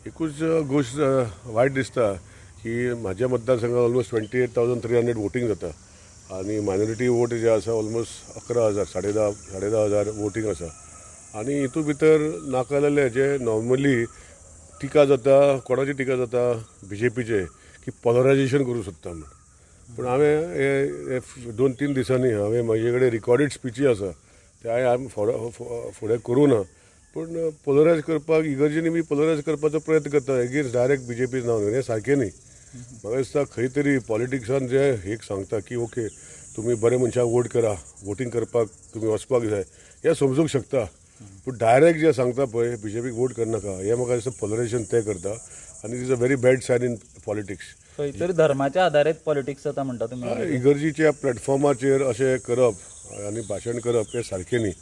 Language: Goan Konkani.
एकूच गोश्ट वायट दिसता की म्हाज्या मतदारसंघात almost 28,300 voting जाता आनी मायनॉरिटी वोट जे आसा ऑलमोस्ट 11,000, 10.5, 10,500 वोटींग आसा. आनी हितूंत भितर नाका जाल्ले जे नॉर्मली टिका जाता, कोणाची टिका जाता, बीजेपीचे, की पोलरायजेशन करूंक सोदता म्हूण. पूण हांवें हे 2-3 दिसांनी हांवें म्हजे कडेन रिकॉर्डेड स्पिची आसा, ते हांवें फुडें करूं ना. पूण पोलरायज करपाक इगर्जींनी बी पोलरायज करपाचो प्रयत्न करता एगेन्स्ट डायरेक्ट बीजेपी नांव, हें सारकें न्ही. म्हाका दिसता खंय तरी पॉलिटिक्सान जे एक सांगता की ओके तुमी बरे मनशाक वोट करा, वोटींग करपाक तुमी वचपाक जाय, हें समजूंक शकता. पूण डायरेक्ट जे सांगता पळय बीजेपीक वोट करनाका, हें म्हाका दिसता पोलरायजेशन तें करता आनी it is a very bad sign in politics. खंय तरी धर्माच्या आधारीत पॉलिटिक्स जाता म्हणटा तुमी. इगर्जीच्या प्लॅटफॉर्माचेर अशें करप आनी भाशण करप हें सारकें न्ही.